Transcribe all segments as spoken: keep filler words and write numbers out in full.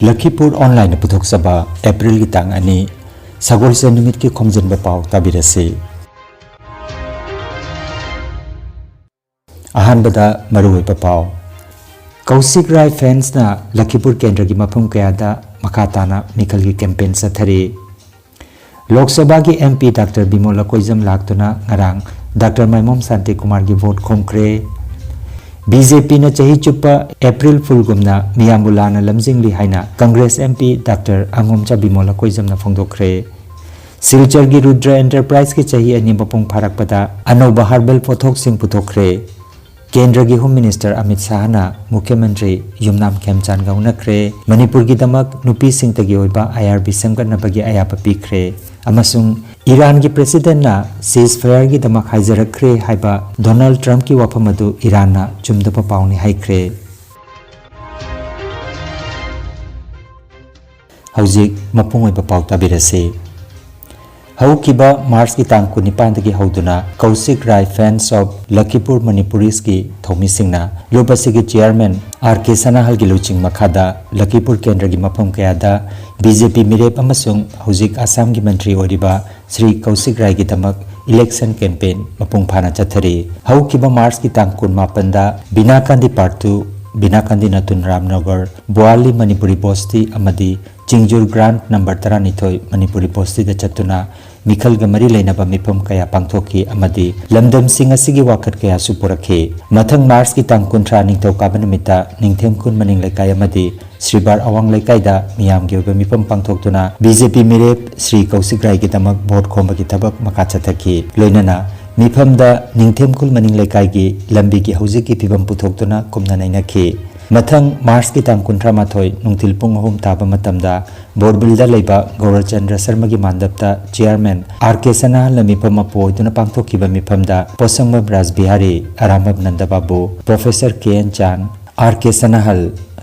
ꯂꯈꯤꯄꯨꯔ ꯑꯣꯟꯂꯥꯏꯟꯅ ꯄꯨꯊꯣꯛꯆꯕ ꯑꯦꯄ꯭ꯔꯤꯜꯒꯤ ꯇꯥꯡ ꯑꯅꯤ, ꯁꯒꯣꯜꯁꯦꯟ ꯅꯨꯃꯤꯠꯀꯤ ꯈꯣꯝꯖꯤꯟꯕ ꯄꯥꯎ ꯇꯥꯕꯤꯔꯁꯤ꯫ ꯑꯍꯥꯟꯕꯗ ꯃꯔꯨꯑꯣꯏꯕ ꯄꯥꯎ꯫ ꯀꯧꯁꯤꯛ ꯔꯥꯏ ꯐꯦꯟꯁꯅ ꯂꯈꯤꯄꯨꯔ ꯀꯦꯟꯗ꯭ꯔꯒꯤ ꯃꯐꯝ ꯀꯌꯥꯗ ꯃꯈꯥ ꯇꯥꯅ ꯃꯤꯈꯜꯒꯤ ꯀꯦꯝꯄꯦꯟ ꯆꯠꯊꯔꯤ꯫ ꯂꯣꯛ ꯁꯚꯥꯒꯤ ꯑꯦꯝ ꯄꯤ ꯗꯥꯛꯇꯔ ꯕꯤꯃꯣꯂ ꯀꯣꯏꯖꯝ ꯂꯥꯛꯇꯨꯅ ꯉꯔꯥꯡ ꯗꯥꯛꯇꯔ ꯃꯥꯏꯃꯣꯝ ꯁꯥꯟꯇꯤ ꯀꯨꯃꯥꯔꯒꯤ ꯚꯣꯠ ꯈꯣꯝꯈ꯭ꯔꯦ꯫ ꯕꯤ ꯖꯦ ꯄꯤꯅ ꯆꯍꯤ ꯆꯨꯞꯄ ꯑꯦꯄ꯭ꯔꯤꯜ ꯐꯨꯜꯒꯨꯝꯅ ꯃꯤꯌꯥꯝꯕꯨ ꯂꯥꯟꯅ ꯂꯝꯖꯤꯡꯂꯤ ꯍꯥꯏꯅ Congress M P doctor ꯑꯉꯣꯝꯆꯥ Bimol ꯀꯣꯏꯖꯝꯅ ꯐꯣꯡꯗꯣꯛꯈ꯭ꯔꯦ꯫ ꯁꯤꯜꯆꯔꯒꯤ Rudra ꯑꯦꯟꯇꯔꯄ꯭ꯔꯥꯏꯖꯀꯤ ꯆꯍꯤ ꯑꯅꯤ ꯃꯄꯨꯡ ꯐꯥꯔꯛꯄꯗ ꯑꯅꯧꯕ ꯍꯔꯕꯦꯜ ꯄꯣꯠꯊꯣꯛꯁꯤꯡ ꯄꯨꯊꯣꯛꯈ꯭ꯔꯦ꯫ ꯀꯦꯟꯗ꯭ꯔꯒꯤ ꯍꯣꯝ ꯃꯤꯅꯤꯁꯇꯔ ꯑꯃꯤꯠ ꯁꯥꯍꯅ ꯃꯨꯈ꯭ꯌ ꯃꯟꯇ꯭ꯔꯤ ꯌꯨꯝꯅꯥꯝ ꯈꯦꯝꯆꯥꯟꯒ ꯎꯅꯈ꯭ꯔꯦ꯫ ꯃꯅꯤꯄꯨꯔꯒꯤꯗꯃꯛ ꯅꯨꯄꯤꯁꯤꯡꯇꯒꯤ ꯑꯣꯏꯕ ꯑꯥꯏ ꯑꯥꯔ ꯕꯤ ꯁꯦꯝꯒꯠꯅꯕꯒꯤ ꯑꯌꯥꯕ ꯄꯤꯈ꯭ꯔꯦ꯫ ꯑꯃꯁꯨꯡ ꯏꯔꯥꯟꯒꯤ ꯄ꯭ꯔꯦꯁꯤꯗꯦꯟꯠꯅ ꯁꯤꯖ ꯐꯌꯔꯒꯤꯗꯃꯛ ꯍꯥꯏꯖꯔꯛꯈ꯭ꯔꯦ ꯍꯥꯏꯕ ꯗꯣꯅꯥꯜꯗ ꯇ꯭ꯔꯝꯞꯀꯤ ꯋꯥꯐꯝ ꯑꯗꯨ ꯏꯔꯥꯟꯅ ꯆꯨꯝꯗꯕ ꯄꯥꯎꯅꯤ ꯍꯥꯏꯈ꯭ꯔꯦ꯫ ꯍꯧꯖꯤꯛ ꯃꯄꯨꯡ ꯑꯣꯏꯕ ꯄꯥꯎ ꯇꯥꯕꯤꯔꯁꯤ꯫ ꯍꯧꯈꯤꯕ ꯃꯥꯔꯆꯀꯤ ꯇꯥꯡ ꯀꯨꯟꯅꯤꯄꯥꯟꯗꯒꯤ ꯍꯧꯗꯨꯅ ꯀꯧꯁꯤꯛ ꯔꯥꯏ ꯐꯦꯟꯁ ꯑꯣꯐ ꯂꯈꯤꯄꯨꯔ ꯃꯅꯤꯄꯨꯔꯤꯁꯀꯤ ꯊꯧꯃꯤꯁꯤꯡꯅ ꯂꯨꯞ ꯑꯁꯤꯒꯤ ꯆꯤꯌꯥꯔꯃꯦꯟ ꯑꯥꯔ ꯀꯦ ꯁꯅꯥꯍꯜꯒꯤ ꯂꯨꯆꯤꯡ ꯃꯈꯥꯗ ꯂꯈꯤꯄꯨꯔ ꯀꯦꯟꯗ꯭ꯔꯒꯤ ꯃꯐꯝ ꯀꯌꯥꯗ ꯕꯤ ꯖꯦ ꯄꯤ ꯃꯤꯔꯦꯞ ꯑꯃꯁꯨꯡ ꯍꯧꯖꯤꯛ ꯑꯁꯥꯝꯒꯤ ꯃꯟꯇ꯭ꯔꯤ ꯑꯣꯏꯔꯤꯕ ꯁ꯭ꯔꯤ ꯀꯧꯁꯤꯛ ꯔꯥꯏꯒꯤꯗꯃꯛ ꯏꯂꯦꯛꯁꯟ ꯀꯦꯝꯄꯦꯟ ꯃꯄꯨꯡ ꯐꯥꯅ ꯆꯠꯊꯔꯤ꯫ ꯍꯧꯈꯤꯕ ꯃꯥꯔꯆꯀꯤ ꯇꯥꯡ ꯀꯨꯟꯃꯥꯄꯟꯗ ꯕꯤꯅꯥꯀꯥꯟꯗꯤ ꯄꯥꯔꯠ ꯇꯨ, ꯕꯤꯅꯥꯀꯥꯟꯗꯤ ꯅꯇꯨꯟ ꯔꯥꯝꯅꯒꯔ, ꯕꯣꯋꯥꯂꯤ ꯃꯅꯤꯄꯨꯔꯤ ꯕꯣꯁꯇꯤ ꯑꯃꯗꯤ ꯆꯤꯡꯖꯨꯔ ꯒ꯭ꯔꯥꯟꯠ ꯅꯝꯕꯔ ꯇꯔꯥꯅꯤꯊꯣꯏ ꯃꯅꯤꯄꯨꯔꯤ ꯕꯣꯁꯇꯤꯗ ꯆꯠꯇꯨꯅ ꯃꯤꯈꯜꯒ ꯃꯔꯤ ꯂꯩꯅꯕ ꯃꯤꯐꯝ ꯀꯌꯥ ꯄꯥꯡꯊꯣꯛꯈꯤ ꯑꯃꯗꯤ ꯂꯝꯗꯝꯁꯤꯡ ꯑꯁꯤꯒꯤ ꯋꯥꯀꯠ ꯀꯌꯥꯁꯨ ꯄꯨꯔꯛꯈꯤ꯫ ꯃꯊꯪ ꯃꯥꯔꯆꯀꯤ ꯇꯥꯡ ꯀꯨꯟꯊ꯭ꯔꯥ ꯅꯤꯡꯊꯧꯀꯥꯕ ꯅꯨꯃꯤꯠꯇ ꯅꯤꯡꯊꯦꯝꯈꯨꯜ ꯃꯅꯤꯡ ꯂꯩꯀꯥꯏ ꯑꯃꯗꯤ ꯁ꯭ꯔꯤꯕꯥꯔ ꯑꯋꯥꯡ ꯂꯩꯀꯥꯏꯗ ꯃꯤꯌꯥꯝꯒꯤ ꯑꯣꯏꯕ ꯃꯤꯐꯝ ꯄꯥꯡꯊꯣꯛꯇꯨꯅ ꯕꯤ ꯖꯦ ꯄꯤ ꯃꯤꯔꯦꯞ ꯁ꯭ꯔꯤ ꯀꯧꯁꯤꯛ ꯔꯥꯏꯒꯤꯗꯃꯛ ꯚꯣꯠ ꯈꯣꯝꯕꯒꯤ ꯊꯕꯛ ꯃꯈꯥ ꯆꯠꯊꯈꯤ꯫ ꯂꯣꯏꯅꯅ ꯃꯤꯐꯝꯗ ꯅꯤꯡꯊꯦꯝꯈꯨꯜ ꯃꯅꯤꯡ ꯂꯩꯀꯥꯏꯒꯤ ꯂꯝꯕꯤꯒꯤ ꯍꯧꯖꯤꯛꯀꯤ ꯐꯤꯕꯝ ꯄꯨꯊꯣꯛꯇꯨꯅ ꯀꯨꯞꯅ ꯅꯩꯅꯈꯤ꯫ ꯃꯊꯪ ꯃꯥꯔꯆꯀꯤ ꯇꯥꯡ ꯀꯨꯟꯊ꯭ꯔꯥ ꯃꯥꯊꯣꯏ ꯅꯨꯡꯊꯤꯜ ꯄꯨꯡ ꯑꯍꯨꯝ ꯇꯥꯕ ꯃꯇꯝꯗ ꯕꯣꯔꯕꯤꯜꯗ ꯂꯩꯕ ꯒꯧꯔꯆꯟꯗ꯭ꯔ ꯁꯔꯃꯒꯤ ꯃꯥꯟꯗꯞꯇ ꯆꯤꯌꯥꯔꯃꯦꯟ ꯑꯥꯔ ꯀꯦ ꯁꯅꯥꯍꯜꯅ ꯃꯤꯐꯝ ꯃꯄꯨ ꯑꯣꯏꯗꯨꯅ ꯄꯥꯡꯊꯣꯛꯈꯤꯕ ꯃꯤꯐꯝꯗ ꯄꯣꯠꯁꯪꯕꯝ ꯔꯥꯖꯕꯤꯍꯥꯔꯤ, ꯑꯔꯥꯝꯕꯝ ꯅꯟꯗꯕꯥꯕꯨ, professor K N Chan, R K Sanahal,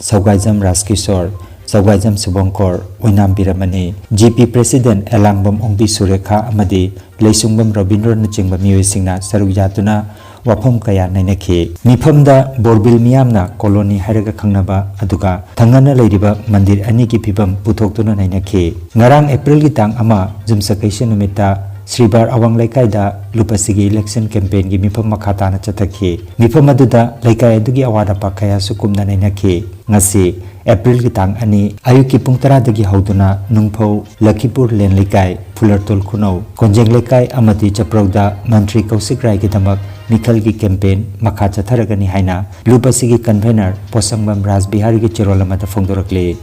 Sougaijam Rajkishor, Sougaijam Subhankar, Oinam Biramani, G P president Elangbam Ongbi Surekha ꯑꯃꯗꯤ ꯂꯩꯁꯨꯡꯕꯝ ꯔꯕꯤꯟꯗ꯭ꯔꯅꯆꯤꯡꯕ ꯃꯤꯑꯣꯏꯁꯤꯡꯅ ꯁꯔꯨꯛ ꯌꯥꯗꯨꯅ ꯋꯥꯐꯝ ꯀꯌꯥ ꯅꯩꯅꯈꯤ꯫ ꯃꯤꯐꯝꯗ ꯕꯣꯔꯕꯤꯜ ꯃꯤꯌꯥꯝꯅ ꯀꯣꯂꯣꯅꯤ ꯍꯥꯏꯔꯒ ꯈꯪꯅꯕ ꯑꯗꯨꯒ ꯊꯪꯅꯅ ꯂꯩꯔꯤꯕ ꯃꯟꯗꯤꯔ ꯑꯅꯤꯒꯤ ꯐꯤꯕꯝ ꯄꯨꯊꯣꯛꯇꯨꯅ ꯅꯩꯅꯈꯤ꯫ ꯉꯔꯥꯡ ꯑꯦꯄ꯭ꯔꯤꯜꯒꯤ ꯇꯥꯡ ꯑꯃ, ꯌꯨꯝꯁꯀꯩꯁ ꯅꯨꯃꯤꯠꯇ ꯁ꯭ꯔꯤꯕꯥꯔ ꯑꯋꯥꯡ ꯂꯩꯀꯥꯏꯗ ꯂꯨꯞ ꯑꯁꯤꯒꯤ election campaignꯒꯤ ꯃꯤꯐꯝ ꯃꯈꯥ ꯇꯥꯅ ꯆꯠꯊꯈꯤ꯫ ꯃꯤꯐꯝ ꯑꯗꯨꯗ ꯂꯩꯀꯥꯏ ꯑꯗꯨꯒꯤ ꯑꯋꯥꯠ ꯑꯄꯥ ꯀꯌꯥꯁꯨ ꯀꯨꯞꯅ ꯅꯩꯅꯈꯤ꯫ ꯉꯁꯤ ꯑꯦꯄ꯭ꯔꯤꯜꯒꯤ ꯇꯥꯡ ꯑꯅꯤ, ꯑꯌꯨꯛꯀꯤ ꯄꯨꯡ ꯇꯔꯥꯗꯒꯤ ꯍꯧꯗꯨꯅ ꯅꯨꯡꯐꯧ, ꯂꯈꯤꯄꯨꯔ ꯂꯦꯟ ꯂꯩꯀꯥꯏ, ꯐꯨꯂꯔꯇꯣꯜ ꯈꯨꯅꯧ, ꯀꯣꯟꯖꯦꯡ ꯂꯩꯀꯥꯏ ꯑꯃꯗꯤ ꯆꯄ꯭ꯔꯧꯗ ꯃꯟꯇ꯭ꯔꯤ ꯀꯧꯁꯤꯛ ꯔꯥꯏꯒꯤꯗꯃꯛ ꯃꯤꯈꯜꯒꯤ campaign ꯃꯈꯥ ꯆꯠꯊꯔꯒꯅꯤ ꯍꯥꯏꯅ ꯂꯨꯞ ꯑꯁꯤꯒꯤ convener ꯄꯣꯠꯁꯪꯕꯝ ꯔꯥꯖꯕꯤꯍꯥꯔꯤꯒꯤ ꯆꯦꯔꯣꯜ ꯑꯃꯗ ꯐꯣꯡꯗꯣꯔꯛꯂꯤ꯫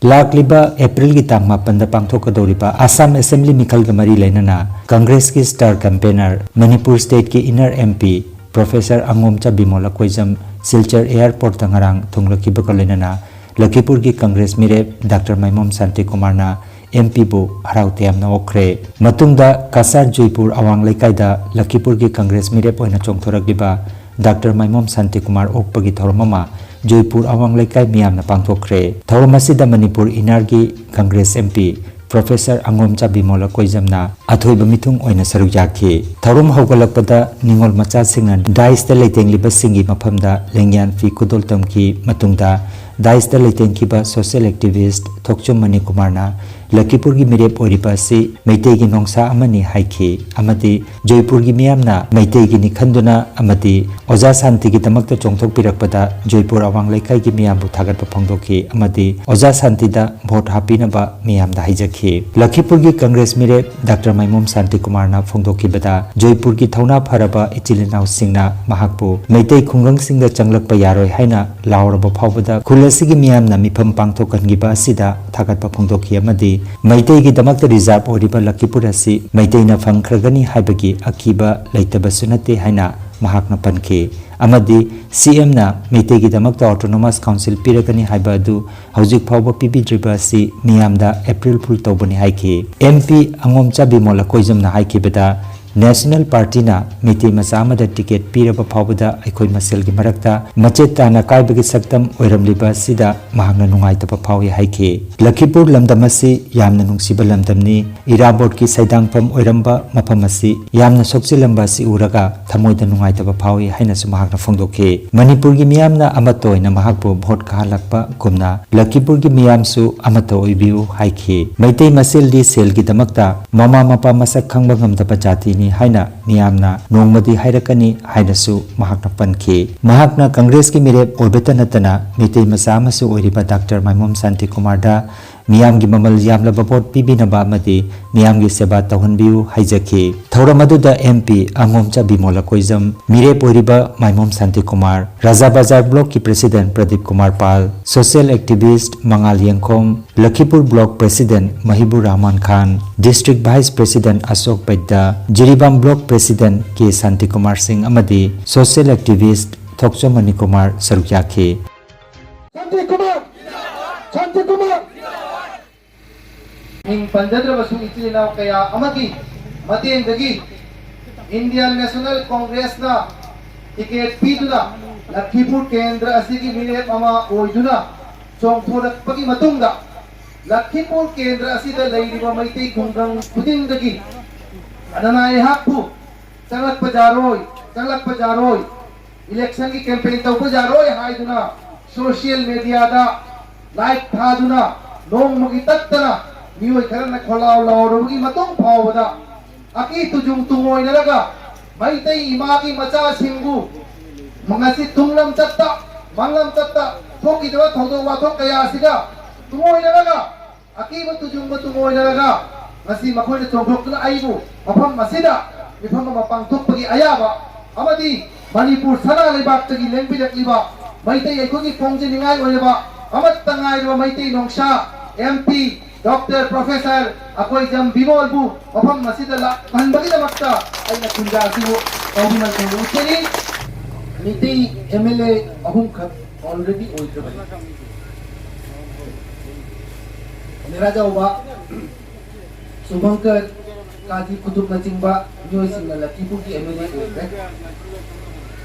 ꯂꯥꯛꯂꯤꯕ ꯑꯦꯄ꯭ꯔꯤꯜꯒꯤ ꯇꯥꯡ ꯃꯥꯄꯟꯗ ꯄꯥꯡꯊꯣꯛꯀꯗꯧꯔꯤꯕ ꯑꯁꯥꯝ ꯑꯦꯁꯦꯝꯕ꯭ꯂꯤ ꯃꯤꯈꯜꯒ ꯃꯔꯤ ꯂꯩꯅꯅ ꯀꯪꯒ꯭ꯔꯦꯁꯀꯤ star campaigner, Manipur stateꯀꯤ inner MP Professor ꯑꯉꯣꯝꯆꯥ ꯕꯤꯃꯣꯂ ꯀꯣꯏꯖꯝ Silchar airportꯇ ꯉꯔꯥꯡ ꯊꯨꯡꯂꯈꯤꯕꯒ ꯂꯣꯏꯅꯅ ꯂꯈꯤꯄꯨꯔꯒꯤ ꯀꯪꯒ꯭ꯔꯦꯁ ꯃꯤꯔꯦꯞ ꯗꯥꯛꯇꯔ ꯃꯥꯏꯃꯣꯝ ꯁꯥꯟꯇꯤꯀꯨꯃꯥꯔꯅ MPꯕꯨ ꯍꯔꯥꯎ ꯇꯌꯥꯝꯅ ꯑꯣꯛꯈ꯭ꯔꯦ꯫ ꯃꯇꯨꯡꯗ ꯀꯁꯥꯔ ꯖꯣꯏꯄꯨꯔ ꯑꯋꯥꯡ ꯂꯩꯀꯥꯏꯗ ꯂꯈꯤꯄꯨꯔꯒꯤ ꯀꯪꯒ꯭ꯔꯦꯁ ꯃꯤꯔꯦꯞ ꯑꯣꯏꯅ ꯆꯣꯡꯊꯣꯔꯛꯂꯤꯕ ꯗꯥꯛꯇꯔ ꯃꯥꯏꯃꯣꯝ ꯁꯥꯟꯇꯤꯀꯨꯃꯥꯔ ꯑꯣꯛꯄꯒꯤ ꯊꯧꯔꯝ ꯑꯃ ꯖꯣꯏꯄꯨꯔ ꯑꯋꯥꯡ ꯂꯩꯀꯥꯏ ꯃꯤꯌꯥꯝꯅ ꯄꯥꯡꯊꯣꯛꯈ꯭ꯔꯦ꯫ ꯊꯧꯔꯝ ꯑꯁꯤꯗ ꯃꯅꯤꯄꯨꯔ innerꯒꯤ ꯀꯪꯒ꯭ꯔꯦꯁ MP Professor ꯑꯉꯣꯝꯆꯥ ꯕꯤꯃꯣꯂ ꯀꯣꯏꯖꯝꯅ ꯑꯊꯣꯏꯕ ꯃꯤꯊꯨꯡ ꯑꯣꯏꯅ ꯁꯔꯨꯛ ꯌꯥꯈꯤ꯫ ꯊꯧꯔꯝ ꯍꯧꯒꯠꯂꯛꯄꯗ ꯅꯤꯉꯣꯜ ꯃꯆꯥꯁꯤꯡꯅ dais ꯂꯩꯇꯦꯡꯂꯤꯕꯁꯤꯡꯒꯤ ꯃꯐꯝꯗ ꯂꯦꯡꯌꯥꯟ ꯐꯤ ꯈꯨꯗꯣꯜ ꯇꯝꯈꯤ꯫ ꯃꯇꯨꯡꯗ dais ꯂꯩꯇꯦꯡꯈꯤꯕ social activist ꯊꯣꯛꯆꯣꯝ ꯃꯅꯤꯀꯨꯃꯥꯔꯅ ꯂꯈꯤꯄꯨꯔꯒꯤ ꯃꯤꯔꯦꯞ ꯑꯣꯏꯔꯤꯕ ꯑꯁꯤ ꯃꯩꯇꯩꯒꯤ ꯅꯣꯡꯁꯥ ꯑꯃꯅꯤ ꯍꯥꯏꯈꯤ ꯑꯃꯗꯤ ꯖꯣꯏꯄꯨꯔꯒꯤ ꯃꯤꯌꯥꯝꯅ ꯃꯩꯇꯩꯒꯤꯅꯤ ꯈꯟꯗꯨꯅ ꯑꯃꯗꯤ ꯑꯣꯖꯥ ꯁꯥꯟꯇꯤꯒꯤꯗꯃꯛꯇ ꯆꯣꯡꯊꯣꯛꯄꯤꯔꯛꯄꯗ ꯖꯣꯏꯄꯨꯔ ꯑꯋꯥꯡ ꯂꯩꯀꯥꯏꯒꯤ ꯃꯤꯌꯥꯝꯕꯨ ꯊꯥꯒꯠꯄ ꯐꯣꯡꯗꯣꯛꯈꯤ ꯑꯃꯗꯤ ꯑꯣꯖꯥ ꯁꯥꯟꯇꯤꯗ vote ꯍꯥꯞꯄꯤꯅꯕ ꯃꯤꯌꯥꯝꯗ ꯍꯥꯏꯖꯈꯤ꯫ ꯂꯈꯤꯄꯨꯔꯒꯤ ꯀꯪꯒ꯭ꯔꯦꯁ ꯃꯤꯔꯦꯞ ꯗꯥꯛꯇꯔ ꯃꯥꯏꯃꯣꯝ ꯁꯥꯟꯇꯤꯀꯨꯃꯥꯔꯅ ꯐꯣꯡꯗꯣꯛꯈꯤꯕꯗ ꯖꯣꯏꯄꯨꯔꯒꯤ ꯊꯧꯅꯥ ꯐꯔꯕ ꯏꯆꯤꯜ ꯏꯅꯥꯎꯁꯤꯡꯅ ꯃꯍꯥꯛꯄꯨ ꯃꯩꯇꯩ ꯈꯨꯡꯒꯪꯁꯤꯡꯗ ꯆꯪꯂꯛꯄ ꯌꯥꯔꯣꯏ ꯍꯥꯏꯅ ꯂꯥꯎꯔꯕ ꯐꯥꯎꯕꯗ ꯈꯨꯜ ꯑꯁꯤꯒꯤ ꯃꯤꯌꯥꯝꯅ ꯃꯤꯐꯝ ꯄꯥꯡꯊꯣꯛꯍꯟꯈꯤꯕ ꯑꯁꯤꯗ ꯊꯥꯒꯠꯄ ꯐꯣꯡꯗꯣꯛꯈꯤ ꯑꯃꯗꯤ ꯃꯩꯇꯩꯒꯤꯗꯃꯛꯇ reserve ꯑꯣꯏꯔꯤꯕ ꯂꯈꯤꯄꯨꯔ ꯑꯁꯤ ꯃꯩꯇꯩꯅ ꯐꯪꯈ꯭ꯔꯒꯅꯤ ꯍꯥꯏꯕꯒꯤ ꯑꯀꯤꯕ ꯂꯩꯇꯕꯁꯨ ꯅꯠꯇꯦ ꯍꯥꯏꯅ ꯃꯍꯥꯛꯅ ꯄꯟꯈꯤ꯫ ꯑꯃꯗꯤ CMꯅ ꯃꯩꯇꯩꯒꯤꯗꯃꯛꯇ autonomous council ꯄꯤꯔꯒꯅꯤ ꯍꯥꯏꯕ ꯑꯗꯨ ꯍꯧꯖꯤꯛ ꯐꯥꯎꯕ ꯄꯤꯕꯤꯗ꯭ꯔꯤꯕ ꯑꯁꯤ ꯃꯤꯌꯥꯝꯗ April Fool ꯇꯧꯕꯅꯤ ꯍꯥꯏꯈꯤ꯫ MP ꯑꯉꯣꯝꯆꯥ ꯕꯤꯃꯣꯂ ꯀꯣꯏꯖꯝꯅ ꯍꯥꯏꯈꯤꯕꯗ, ꯅꯦꯁꯅꯦꯜ ꯄꯥꯔꯇꯤꯅ ꯃꯩꯇꯩ ꯃꯆꯥ ꯑꯃꯗ ꯇꯤꯀꯦꯠ ꯄꯤꯔꯕ ꯐꯥꯎꯕꯗ ꯑꯩꯈꯣꯏ ꯃꯁꯦꯜꯒꯤ ꯃꯔꯛꯇ ꯃꯆꯦꯠ ꯇꯥꯅ ꯀꯥꯏꯕꯒꯤ ꯁꯛꯇꯝ ꯑꯣꯏꯔꯝꯂꯤꯕ ꯑꯁꯤꯗ ꯃꯍꯥꯛꯅ ꯅꯨꯡꯉꯥꯏꯇꯕ ꯐꯥꯎꯏ ꯍꯥꯏꯈꯤ꯫ ꯂꯈꯤꯄꯨꯔ ꯂꯝꯗꯝ ꯑꯁꯤ ꯌꯥꯝꯅ ꯅꯨꯡꯁꯤꯕ ꯂꯝꯗꯝꯅꯤ꯫ ꯏꯔꯥꯕꯣꯠꯀꯤ ꯁꯩꯗꯥꯡꯐꯝ ꯑꯣꯏꯔꯝꯕ ꯃꯐꯝ ꯑꯁꯤ ꯌꯥꯝꯅ ꯁꯣꯛꯆꯤꯜꯂꯝꯕ ꯑꯁꯤ ꯎꯔꯒ ꯊꯃꯣꯏꯗ ꯅꯨꯡꯉꯥꯏꯇꯕ ꯐꯥꯎꯏ ꯍꯥꯏꯅꯁꯨ ꯃꯍꯥꯛꯅ ꯐꯣꯡꯗꯣꯛꯈꯤ꯫ ꯃꯅꯤꯄꯨꯔꯒꯤ ꯃꯤꯌꯥꯝꯅ ꯑꯃꯠꯇ ꯑꯣꯏꯅ ꯃꯍꯥꯛꯄꯨ ꯚꯣꯠ ꯀꯥꯍꯜꯂꯛꯄꯒꯨꯝꯅ ꯂꯈꯤꯄꯨꯔꯒꯤ ꯃꯤꯌꯥꯝꯁꯨ ꯑꯃꯠꯇ ꯑꯣꯏꯕꯤꯌꯨ ꯍꯥꯏꯈꯤ꯫ ꯃꯩꯇꯩ ꯃꯁꯦꯜꯗꯤ ꯁꯦꯜꯒꯤꯗꯃꯛꯇ ꯃꯃꯥ ꯃꯄꯥ ꯃꯁꯛ ꯈꯪꯕ ꯉꯝꯗꯕ ꯖꯥꯇꯤꯅꯤ ꯍꯥꯏꯅ ꯃꯤꯌꯥꯝꯅ ꯅꯣꯡꯃꯗꯤ ꯍꯥꯏꯔꯛꯀꯅꯤ ꯍꯥꯏꯅꯁꯨ ꯃꯍꯥꯛꯅ ꯄꯟꯈꯤ꯫ ꯃꯍꯥꯛꯅ ꯀꯪꯒ꯭ꯔꯦꯁꯀꯤ ꯃꯤꯔꯦꯞ ꯑꯣꯏꯕꯇ ꯅꯠꯇꯅ ꯃꯩꯇꯩ ꯃꯆꯥ ꯑꯃꯁꯨ ꯑꯣꯏꯔꯤꯕ ꯗꯥꯛꯇꯔ ꯃꯥꯏꯃꯣꯝ ꯁꯥꯟꯇꯤꯀꯨꯃꯥꯔꯗ ꯃꯤꯌꯥꯝꯒꯤ ꯃꯃꯜ ꯌꯥꯝꯂꯕ ꯚꯣꯠ ꯄꯤꯕꯤꯅꯕ ꯑꯃꯗꯤ ꯃꯤꯌꯥꯝꯒꯤ ꯁꯦꯕꯥ ꯇꯧꯍꯟꯕꯤꯌꯨ ꯍꯥꯏꯖꯈꯤ꯫ ꯊꯧꯔꯝ ꯑꯗꯨꯗ ꯑꯦꯝ ꯄꯤ ꯑꯉꯣꯝꯆꯥ ꯕꯤꯃꯣꯂ ꯀꯣꯏꯖꯝ, ꯃꯤꯔꯦꯞ ꯑꯣꯏꯔꯤꯕ ꯃꯥꯏꯃꯣꯝ ꯁꯥꯟꯇꯤꯀꯨꯃꯥꯔ, ꯔꯥꯖꯥ ꯕꯖꯥꯔ ꯕ꯭ꯂꯣꯛꯀꯤ ꯄ꯭ꯔꯦꯁꯤꯗꯦꯟꯠ ꯄ꯭ꯔꯗꯤꯞ ꯀꯨꯃꯥꯔ ꯄꯥꯜ, ꯁꯣꯁꯤꯌꯦꯜ ꯑꯦꯛꯇꯤꯚꯤꯁ꯭ꯠ ꯃꯉꯥꯜ ꯌꯦꯡꯈꯣꯝ, ꯂꯈꯤꯄꯨꯔ ꯕ꯭ꯂꯣꯛ ꯄ꯭ꯔꯦꯁꯤꯗꯦꯟꯠ ꯃꯍꯤꯕꯨꯔ ꯔꯍꯃꯥꯟ ꯈꯥꯟ, ꯗꯤꯁꯇ꯭ꯔꯤꯛ ꯚꯥꯏꯁ ꯄ꯭ꯔꯦꯁꯤꯗꯦꯟꯠ ꯑꯁꯣꯛ ꯕꯩꯗ꯭ꯌ, ꯖꯤꯔꯤꯕꯥꯝ ꯕ꯭ꯂꯣꯛ ꯄ꯭ꯔꯦꯁꯤꯗꯦꯟꯠ ꯀꯦ ꯁꯥꯟꯇꯤꯀꯨꯃꯥꯔ ꯁꯤꯡ ꯑꯃꯗꯤ ꯁꯣꯁꯤꯌꯦꯜ ꯑꯦꯛꯇꯤꯚꯤꯁ꯭ꯠ ꯊꯣꯛꯆꯣꯝ ꯃꯅꯤꯀꯨꯃꯥꯔ ꯁꯔꯨꯛ ꯌꯥꯈꯤ꯫ ꯁꯥꯟꯇꯤꯀꯨꯃꯥꯔ! ꯁꯥꯟꯇꯤꯀꯨꯃꯥꯔ! ꯃꯤꯡ ꯄꯟꯖꯗ꯭ꯔꯕꯁꯨ ꯏꯆꯤꯜ ꯏꯅꯥꯎ ꯀꯌꯥ ꯑꯃꯒꯤ ꯃꯇꯦꯡꯗꯒꯤ ꯏꯟꯗꯤꯌꯥꯟ ꯅꯦꯁꯅꯦꯜ ꯀꯣꯡꯒ꯭ꯔꯦꯁꯅ ꯇꯤꯀꯦꯠ ꯄꯤꯗꯨꯅ ꯂꯈꯤꯄꯨꯔ ꯀꯦꯟꯗ꯭ꯔ ꯑꯁꯤꯒꯤ ꯃꯤꯔꯦꯞ ꯑꯃ ꯑꯣꯏꯗꯨꯅ ꯆꯣꯡꯊꯣꯔꯛꯄꯒꯤ ꯃꯇꯨꯡꯗ ꯂꯈꯤꯄꯨꯔ ꯀꯦꯟꯗ꯭ꯔ ꯑꯁꯤꯗ ꯂꯩꯔꯤꯕ ꯃꯩꯇꯩ ꯈꯨꯡꯒꯪ ꯈꯨꯗꯤꯡꯗꯒꯤ ꯑꯅꯅꯥ ꯑꯩꯍꯥꯛꯄꯨ ꯆꯪꯂꯛꯄ ꯌꯥꯔꯣꯏ, ꯆꯪꯂꯛꯄ ꯌꯥꯔꯣꯏ, ꯏꯂꯦꯛꯁꯟꯒꯤ ꯀꯦꯝꯄꯦꯟ ꯇꯧꯕ ꯌꯥꯔꯣꯏ ꯍꯥꯏꯗꯨꯅ ꯁꯣꯁꯤꯌꯦꯜ ꯃꯦꯗꯤꯌꯥꯗ ꯂꯥꯏꯚ ꯊꯥꯗꯨꯅ ꯅꯣꯡꯃꯒꯤ ꯇꯠꯇꯅ ꯃꯤꯑꯣꯏ ꯈꯔꯅ ꯈꯣꯜꯂꯥꯎ ꯂꯥꯎꯔꯕꯒꯤ ꯃꯇꯨꯡ ꯐꯥꯎꯕꯗ ꯑꯀꯤ ꯇꯨꯖꯨꯡ ꯇꯨꯡꯑꯣꯏꯅꯔꯒ ꯃꯩꯇꯩ ꯏꯃꯥꯒꯤ ꯃꯆꯥꯁꯤꯡꯕꯨ ꯉꯁꯤ ꯇꯨꯡꯂꯝꯆꯠꯇ, ꯃꯥꯡꯂꯝꯆꯠꯇ ꯊꯣꯛꯈꯤꯗꯕ ꯊꯧꯗꯣꯛ ꯋꯥꯊꯣꯛ ꯀꯌꯥ ꯑꯁꯤꯒ ꯇꯨꯡꯑꯣꯏꯅꯔꯒ ꯑꯀꯤꯕ ꯇꯨꯖꯨꯡꯕ ꯇꯨꯡꯑꯣꯏꯅꯔꯒ ꯉꯁꯤ ꯃꯈꯣꯏꯅ ꯆꯣꯡꯊꯣꯛꯇꯨꯅ ꯑꯩꯕꯨ ꯃꯐꯝ ꯑꯁꯤꯗ ꯃꯤꯐꯝ ꯑꯃ ꯄꯥꯡꯊꯣꯛꯄꯒꯤ ꯑꯌꯥꯕ ꯑꯃꯗꯤ ꯃꯅꯤꯄꯨꯔ ꯁꯅꯥ ꯂꯩꯕꯥꯛꯇꯒꯤ ꯂꯦꯡꯕꯤꯔꯛꯂꯤꯕ ꯃꯩꯇꯩ ꯑꯩꯈꯣꯏꯒꯤ ꯈꯣꯡꯖꯦꯜ ꯅꯤꯡꯉꯥꯏ ꯑꯣꯏꯔꯕ ꯑꯃꯠꯇ ꯉꯥꯏꯔꯕ ꯃꯩꯇꯩ ꯅꯣꯡꯁꯥ M P doctor professor Akoijam ꯕꯤꯃꯣꯜꯕꯨ ꯃꯐꯝ ꯑꯁꯤꯗ ꯂꯥꯛꯍꯟꯕꯒꯤꯗꯃꯛꯇ ꯑꯩꯅ ꯈꯨꯟꯖꯥ ꯑꯁꯤꯕꯨ ꯀꯧꯕꯤꯃꯟ ꯈꯪꯕ ꯎꯠꯆꯔꯤ꯫ ꯃꯤꯇꯩ ꯑꯦꯝ ꯑꯦꯜ ꯑꯦ ꯑꯍꯨꯝꯈꯛ ꯑꯣꯜꯔꯦꯗꯤ ꯑꯣꯏꯈ꯭ꯔꯕꯅꯤ꯫ ꯅꯤꯔꯥꯖꯥꯎꯕ, ꯁꯨꯚꯪꯀꯔ, ꯀꯥꯖꯤ ꯀꯨꯇꯨꯕꯅꯆꯤꯡꯕ ꯃꯤꯑꯣꯏꯁꯤꯡꯅ ꯂꯛꯈꯤꯄꯨꯔꯒꯤ ꯑꯦꯝ ꯑꯦꯜ ꯑꯦ ꯑꯣꯏꯈ꯭ꯔꯦ꯫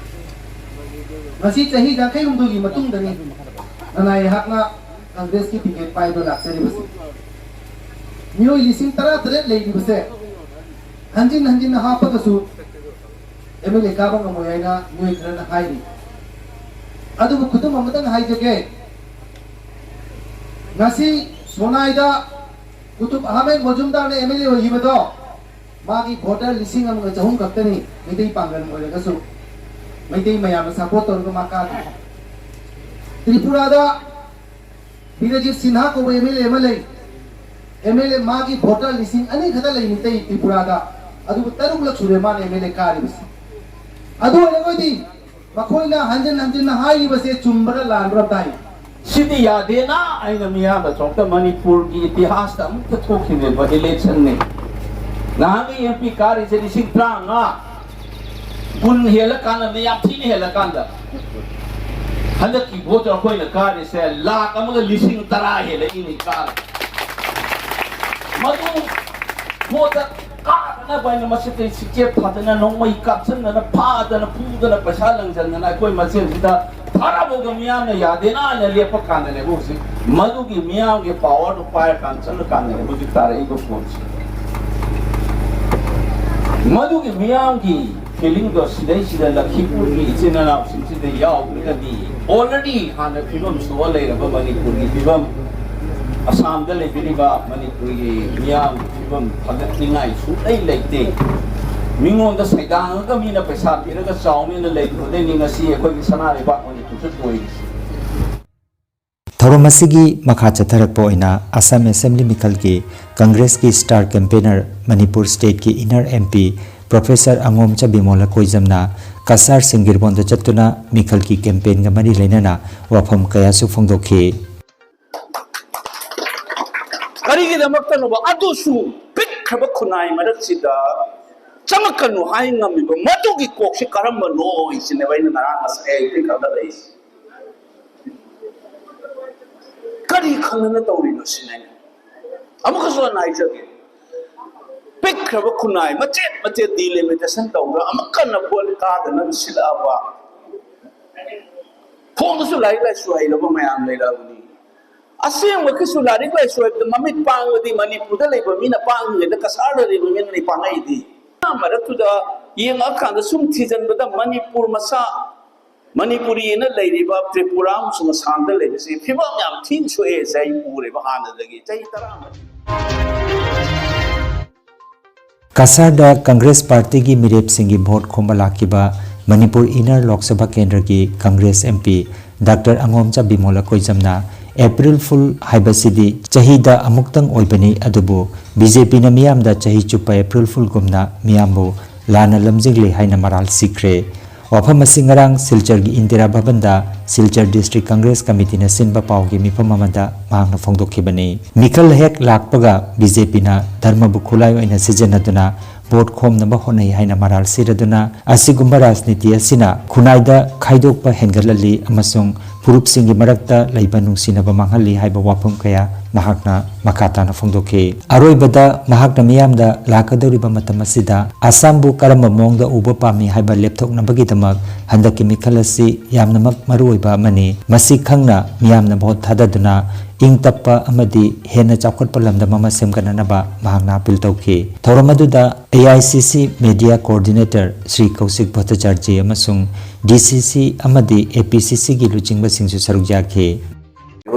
ꯉꯁꯤ ꯆꯍꯤ ꯌꯥꯡꯈꯩ ꯍꯨꯝꯗꯣꯏꯒꯤ ꯃꯇꯨꯡꯗꯅꯤ ꯅꯅꯥꯏ ꯑꯩꯍꯥꯛꯅ ꯀꯪꯒ꯭ꯔꯦꯁꯀꯤ ꯇꯤꯀꯦꯠ ꯄꯥꯏꯕ ꯂꯥꯛꯆꯔꯤꯕꯁꯤ꯫ ꯃꯤꯑꯣꯏ ꯂꯤꯁꯤꯡ ꯇꯔꯥ ꯇꯔꯦꯠ ꯂꯩꯔꯤꯕꯁꯦ ꯍꯟꯖꯤꯟ ꯍꯟꯖꯤꯟꯅ ꯍꯥꯞꯄꯒꯁꯨ ꯑꯦꯝ ꯑꯦꯜ ꯑꯦ ꯀꯥꯕ ꯉꯝꯃꯣꯏ ꯍꯥꯏꯅ ꯃꯤꯑꯣꯏ ꯈꯔꯅ ꯍꯥꯏꯔꯤ꯫ ꯑꯗꯨꯕꯨ ꯈꯨꯗꯝ ꯑꯃꯇꯪ ꯍꯥꯏꯖꯒꯦ꯫ ꯉꯁꯤ ꯁꯣꯅꯥꯏꯗ ꯀꯨꯇꯨꯕ ꯑꯍꯃꯦꯗ ꯃꯣꯖꯨꯝꯗꯥꯔꯅ ꯑꯦꯝ ꯑꯦꯜ ꯑꯦ ꯑꯣꯏꯈꯤꯕꯗꯣ ꯃꯥꯒꯤ ꯚꯣꯇꯔ ꯂꯤꯁꯤꯡ ꯑꯃꯒ ꯆꯍꯨꯝ ꯈꯛꯇꯅꯤ, ꯃꯩꯇꯩ ꯄꯥꯡꯒꯜ ꯑꯣꯏꯔꯒꯁꯨ꯫ ꯃꯩꯇꯩ ꯃꯌꯥꯝꯅ ꯁꯄꯣꯔꯠ ꯇꯧꯔꯒ ꯃꯥ ꯀꯥꯈꯤ꯫ ꯇ꯭ꯔꯤꯄꯨꯔꯥꯗ ꯕꯤꯔꯖꯤꯠ ꯁꯤꯟꯍꯥ ꯀꯧꯕ ꯑꯦꯝ ꯑꯦꯜ ꯑꯦ ꯑꯃ ꯂꯩ꯫ ꯑꯦꯝ ꯑꯦꯜ ꯑꯦ ꯃꯥꯒꯤ ꯚꯣꯇꯔ ꯂꯤꯁꯤꯡ ꯑꯅꯤ ꯈꯛꯇ ꯂꯩ ꯃꯤꯇꯩ ꯇ꯭ꯔꯤꯄꯨꯔꯥꯗ꯫ ꯑꯗꯨꯕꯨ ꯇꯔꯨꯛꯂꯛ ꯁꯨꯔꯦ ꯃꯥꯅ ꯑꯦꯝ ꯑꯦꯜ ꯑꯦ ꯀꯥꯔꯤꯕꯁꯤ꯫ ꯑꯗꯨ ꯑꯣꯏꯔꯒꯗꯤ ꯃꯈꯣꯏꯅ ꯍꯟꯖꯤꯟ ꯍꯟꯖꯤꯟꯅ ꯍꯥꯏꯔꯤꯕꯁꯦ ꯆꯨꯝꯕ꯭ꯔꯥ ꯂꯥꯟꯕ꯭ꯔꯥ ꯑꯝꯇ ꯍꯥꯏꯌꯨ꯫ ꯁꯤꯗꯤ ꯌꯥꯗꯦꯅ ꯑꯩꯅ ꯃꯤꯌꯥꯝꯗ ꯆꯥꯎꯊ ꯃꯅꯤꯄꯨꯔꯒꯤ ꯏꯇꯤꯍꯥꯁꯇ ꯑꯃꯨꯛꯇ ꯊꯣꯛꯈꯤꯗ꯭ꯔꯤꯕ ꯏꯂꯦꯛꯁꯟꯅꯤ꯫ ꯅꯍꯥꯟꯒꯤ ꯑꯦꯝ ꯄꯤ ꯀꯥꯔꯤꯁꯦ ꯂꯤꯁꯤꯡ ꯇꯔꯥꯃꯉꯥ, ꯀꯨꯟ ꯍꯦꯜꯂꯀꯥꯟꯗ, ꯌꯥꯝ ꯊꯤꯅ ꯍꯦꯜꯂꯀꯥꯟꯗ ꯍꯟꯗꯛꯀꯤ ꯚꯣꯠꯇ ꯑꯩꯈꯣꯏꯅ ꯀꯥꯔꯤꯁꯦ ꯂꯥꯈ ꯑꯃꯒ ꯂꯤꯁꯤꯡ ꯇꯔꯥ ꯍꯦꯜꯂꯛꯏꯅꯤ ꯀꯥꯔ꯫ ꯃꯗꯨ ꯚꯣꯠꯇ ꯀꯥꯗꯅꯕ ꯍꯥꯏꯅ ꯃꯁꯤꯗꯩ ꯁꯤꯆꯦꯞ ꯊꯥꯗꯅ, ꯅꯣꯡꯃꯩ ꯀꯥꯞꯁꯤꯟꯗꯅ, ꯐꯥꯗꯅ, ꯐꯨꯗꯅ, ꯄꯩꯁꯥ ꯂꯪꯁꯤꯟꯗꯅ ꯑꯩꯈꯣꯏ ꯃꯁꯦꯟꯁꯤꯗ ꯊꯥꯔꯕꯧꯗ ꯃꯤꯌꯥꯝꯅ ꯌꯥꯗꯦꯅ ꯍꯥꯏꯅ ꯂꯦꯞꯄ ꯀꯥꯟꯗꯅꯦꯕ ꯍꯧꯖꯤꯛ ꯃꯗꯨꯒꯤ ꯃꯤꯌꯥꯝꯒꯤ ꯄꯥꯋꯔꯗꯨ ꯄꯥꯏꯔꯀꯥꯟꯗ ꯆꯠꯂꯀꯥꯟꯗꯅꯦꯕ ꯍꯧꯖꯤꯛ ꯇꯥꯔꯛꯏꯕ ꯐꯣꯟꯁꯦ꯫ ꯃꯗꯨꯒꯤ ꯃꯤꯌꯥꯝꯒꯤ ꯐꯤꯂꯤꯡꯗꯣ ꯁꯤꯗꯩꯁꯤꯗ ꯂꯛꯈꯤꯄꯨꯔꯒꯤ ꯏꯆꯤꯟ ꯏꯅꯥꯎꯁꯤꯡꯁꯤꯗ ꯌꯥꯎꯗ꯭ꯔꯒꯗꯤ already ꯍꯥꯟꯅ ꯐꯤꯕꯝ ꯁꯣꯛꯑ ꯂꯩꯔꯕ ꯃꯅꯤꯄꯨꯔꯒꯤ ꯐꯤꯕꯝ, ꯑꯁꯥꯝꯗ ꯂꯩꯕꯤꯔꯤꯕ ꯃꯅꯤꯄꯨꯔꯒꯤ ꯃꯤꯌꯥꯝꯒꯤ ꯐꯤꯕꯝ ꯐꯒꯠꯅꯤꯡꯉꯥꯏ ꯁꯨꯡꯂꯩ ꯂꯩꯇꯦ꯫ ꯃꯤꯉꯣꯟꯗ ꯁꯩꯗꯥꯡꯉꯒ ꯃꯤꯅ ꯄꯩꯁꯥ ꯄꯤꯔꯒ ꯆꯥꯎꯅꯦꯅ ꯂꯩꯔꯨꯕꯗꯩꯅꯤ ꯉꯁꯤ ꯑꯩꯈꯣꯏꯒꯤ ꯁꯅꯥ ꯂꯩꯕꯥꯛ ꯃꯅꯤꯄꯨꯔꯁꯨ ꯇꯣꯏꯔꯤꯁꯦ꯫ ꯊꯧꯔꯝ ꯑꯁꯤꯒꯤ ꯃꯈꯥ ꯆꯠꯊꯔꯛꯄ ꯑꯣꯏꯅ ꯑꯁꯥꯝ ꯑꯦꯁꯦꯝꯕ꯭ꯂꯤ ꯃꯤꯈꯜꯒꯤ ꯀꯪꯒ꯭ꯔꯦꯁꯀꯤ ꯁ꯭ꯇꯥꯔ ꯀꯦꯝꯄꯦꯅꯔ, ꯃꯅꯤꯄꯨꯔ ꯁ꯭ꯇꯦꯠꯀꯤ inner M P professor Angomcha Bimol ꯀꯣꯏꯖꯝꯅ ꯀꯁꯥꯔ ꯁꯤꯡꯒꯤꯔꯕꯣꯟꯗ ꯆꯠꯇꯨꯅ ꯃꯤꯈꯜꯒꯤ ꯀꯦꯝꯄꯦꯟꯒ ꯃꯔꯤ ꯂꯩꯅꯅ ꯋꯥꯐꯝ ꯀꯌꯥꯁꯨ ꯐꯣꯡꯗꯣꯛꯈꯤ꯫ ꯀꯔꯤꯒꯤꯗꯃꯛꯇꯅꯣꯕ? ꯑꯗꯨꯁꯨ ꯄꯤꯛꯈ꯭ꯔꯕ ꯈꯨꯟꯅꯥꯏ ꯃꯔꯛꯁꯤꯗ ꯆꯪꯉꯛꯀꯅꯨ ꯍꯥꯏ ꯉꯝꯃꯤꯕ ꯃꯗꯨꯒꯤ ꯀꯣꯛꯁꯤ ꯀꯔꯝꯕꯅꯣ ꯍꯥꯏꯁꯤꯅꯦꯕ ꯑꯩꯅ ꯉꯔꯥꯡ ꯉꯁꯥꯏ ꯑꯌꯨꯛꯇꯒꯤ ꯈꯪꯒꯠꯂꯛꯏꯁꯦ꯫ ꯀꯔꯤ ꯈꯪꯗꯅ ꯇꯧꯔꯤꯅꯣ ꯁꯤꯅꯦ ꯑꯩꯅ ꯑꯃꯨꯛꯀꯁꯨ ꯍꯟꯅ ꯍꯥꯏꯖꯒꯦ꯫ ꯄꯤꯛ ꯈ꯭ꯔꯕ ꯈꯨꯟꯅꯥꯏ ꯃꯆꯦꯠ ꯃꯆꯦꯠ ꯗꯤꯂꯤꯃꯤꯇꯦꯁꯟ ꯇꯧꯗꯅ ꯑꯃꯨꯛ ꯀꯟꯅ ꯚꯣꯠ ꯀꯥꯗꯅꯕ ꯁꯤꯜꯂꯛꯑꯕ, ꯐꯣꯡꯗꯁꯨ ꯂꯥꯏꯔꯤꯛ ꯂꯥꯏꯁꯨ ꯍꯩꯔꯕ ꯃꯌꯥꯝ ꯂꯩꯔꯛꯑꯕꯅꯤ꯫ ꯑꯁꯦꯡꯕꯒꯤꯁꯨ ꯂꯥꯏꯔꯤꯛ ꯂꯥꯏꯁꯨ ꯍꯥꯏꯕꯗ ꯃꯃꯤꯠ ꯄꯥꯡꯕꯗꯤ ꯃꯅꯤꯄꯨꯔꯗ ꯂꯩꯕ ꯃꯤꯅ ꯄꯥꯡꯉꯤꯉꯩꯗ ꯀꯁꯥꯔꯗ ꯂꯩꯕ ꯃꯤꯅ ꯄꯥꯡꯉꯛꯏꯗꯤ꯫ ꯃꯔꯛꯇꯨꯗ ꯌꯦꯡꯉꯛꯑꯀꯥꯟꯗ ꯁꯨꯝ ꯊꯤꯖꯤꯟꯕꯗ ꯃꯅꯤꯄꯨꯔ ꯃꯆꯥ, ꯃꯅꯤꯄꯨꯔꯤꯅ ꯂꯩꯔꯤꯕ ꯇ꯭ꯔꯤꯄꯨꯔꯥ ꯑꯃꯁꯨꯡ ꯑꯁꯥꯝꯗ ꯂꯩꯕꯁꯤ ꯐꯤꯕꯝ ꯌꯥꯝ ꯊꯤꯅ ꯁꯣꯛꯑꯦꯁꯦ ꯑꯩ ꯎꯔꯦꯕ ꯍꯥꯟꯅꯗꯒꯤ ꯆꯍꯤ ꯇꯔꯥ꯫ ꯀꯁꯥꯔꯗ ꯀꯪꯒ꯭ꯔꯦꯁ ꯄꯥꯔꯇꯤꯒꯤ ꯃꯤꯔꯦꯞꯁꯤꯡꯒꯤ ꯚꯣꯠ ꯈꯣꯝꯕ ꯂꯥꯛꯈꯤꯕ ꯃꯅꯤꯄꯨꯔ ꯏꯅꯔ ꯂꯣꯛ ꯁꯚꯥ ꯀꯦꯟꯗ꯭ꯔꯒꯤ Congress M P doctor Angomcha Bimol ꯑꯀꯣꯏꯖꯝꯅ "ꯑꯦꯄ꯭ꯔꯤꯜ ꯐꯨꯜ ꯍꯥꯏꯕꯁꯤꯗꯤ ꯆꯍꯤꯗ ꯑꯃꯨꯛꯇꯪ ꯑꯣꯏꯕꯅꯤ, ꯑꯗꯨꯕꯨ ꯕꯤ ꯖꯦ ꯄꯤꯅ ꯃꯤꯌꯥꯝꯗ ꯆꯍꯤ ꯆꯨꯞꯄ ꯑꯦꯄ꯭ꯔꯤꯜ ꯐꯨꯜꯒꯨꯝꯅ ꯃꯤꯌꯥꯝꯕꯨ ꯂꯥꯟꯅ ꯂꯝꯖꯤꯡꯂꯤ" ꯍꯥꯏꯅ ꯃꯔꯥꯜ ꯁꯤꯈ꯭ꯔꯦ꯫ ꯋꯥꯐꯝ ꯑꯁꯤ ꯉꯔꯥꯡ ꯁꯤꯜꯆꯔꯒꯤ ꯏꯟꯗꯤꯔꯥ ꯚꯕꯟꯗ ꯁꯤꯜꯆꯔ ꯗꯤꯁꯇ꯭ꯔꯤꯛ ꯀꯪꯒ꯭ꯔꯦꯁ ꯀꯃꯤꯇꯤꯅ ꯁꯤꯟꯕ ꯄꯥꯎꯒꯤ ꯃꯤꯐꯝ ꯑꯃꯗ ꯃꯍꯥꯛꯅ ꯐꯣꯡꯗꯣꯛꯈꯤꯕꯅꯤ꯫ ꯃꯤꯈꯜ ꯍꯦꯛ ꯂꯥꯛꯄꯒ ꯕꯤ ꯖꯦ ꯄꯤꯅ ꯙꯔꯃꯕꯨ ꯈꯨꯠꯂꯥꯏ ꯑꯣꯏꯅ ꯁꯤꯖꯤꯟꯅꯗꯨꯅ ꯚꯣꯠ ꯈꯣꯝꯅꯕ ꯍꯣꯠꯅꯩ ꯍꯥꯏꯅ ꯃꯔꯥꯜ ꯁꯤꯔꯗꯨꯅ, ꯑꯁꯤꯒꯨꯝꯕ ꯔꯥꯖꯅꯤꯇꯤ ꯑꯁꯤꯅ ꯈꯨꯟꯅꯥꯏꯗ ꯈꯥꯏꯗꯣꯛꯄ ꯍꯦꯟꯒꯠꯍꯜꯂꯤ ꯑꯃꯁꯨꯡ ꯐꯨꯔꯨꯞꯁꯤꯡꯒꯤ ꯃꯔꯛꯇ ꯂꯩꯕ ꯅꯨꯡꯁꯤꯅꯕ ꯃꯥꯡꯍꯜꯂꯤ ꯍꯥꯏꯕ ꯋꯥꯐꯝ ꯀꯌꯥ ꯃꯍꯥꯛꯅ ꯃꯈꯥ ꯇꯥꯅ ꯐꯣꯡꯗꯣꯛꯈꯤ꯫ ꯑꯔꯣꯏꯕꯗ ꯃꯍꯥꯛꯅ ꯃꯤꯌꯥꯝꯗ ꯂꯥꯛꯀꯗꯧꯔꯤꯕ ꯃꯇꯝ ꯑꯁꯤꯗ ꯑꯁꯥꯝꯕꯨ ꯀꯔꯝꯕ ꯃꯑꯣꯡꯗ ꯎꯕ ꯄꯥꯝꯃꯤ ꯍꯥꯏꯕ ꯂꯦꯞꯊꯣꯛꯅꯕꯒꯤꯗꯃꯛ ꯍꯟꯗꯛꯀꯤ ꯃꯤꯈꯜ ꯑꯁꯤ ꯌꯥꯝꯅꯃꯛ ꯃꯔꯨꯑꯣꯏꯕ ꯑꯃꯅꯤ꯫ ꯃꯁꯤ ꯈꯪꯅ ꯃꯤꯌꯥꯝꯅ ꯚꯣꯠ ꯊꯥꯗꯗꯨꯅ ꯏꯪ ꯇꯞꯄ ꯑꯃꯗꯤ ꯍꯦꯟꯅ ꯆꯥꯎꯈꯠꯄ ꯂꯝꯗꯝ ꯑꯃ ꯁꯦꯝꯒꯠꯅꯅꯕ ꯃꯍꯥꯛꯅ ꯑꯄꯤꯜ ꯇꯧꯈꯤ꯫ ꯊꯧꯔꯝ ꯑꯗꯨꯗ ꯑꯦ ꯑꯥꯏ ꯁꯤ ꯁꯤ ꯃꯦꯗꯤꯌꯥ ꯀꯣꯑꯣꯔꯗꯤꯅꯦꯇꯔ ꯁ꯭ꯔꯤ ꯀꯧꯁꯤꯛ ꯚꯠꯇꯆꯥꯔꯖꯤ ꯑꯃꯁꯨꯡ ꯗꯤ ꯁꯤ ꯁꯤ ꯑꯃꯗꯤ ꯑꯦ ꯄꯤ ꯁꯤ ꯁꯤꯒꯤ ꯂꯨꯆꯤꯡꯕꯁꯤꯡꯁꯨ ꯁꯔꯨꯛ ꯌꯥꯈꯤ꯫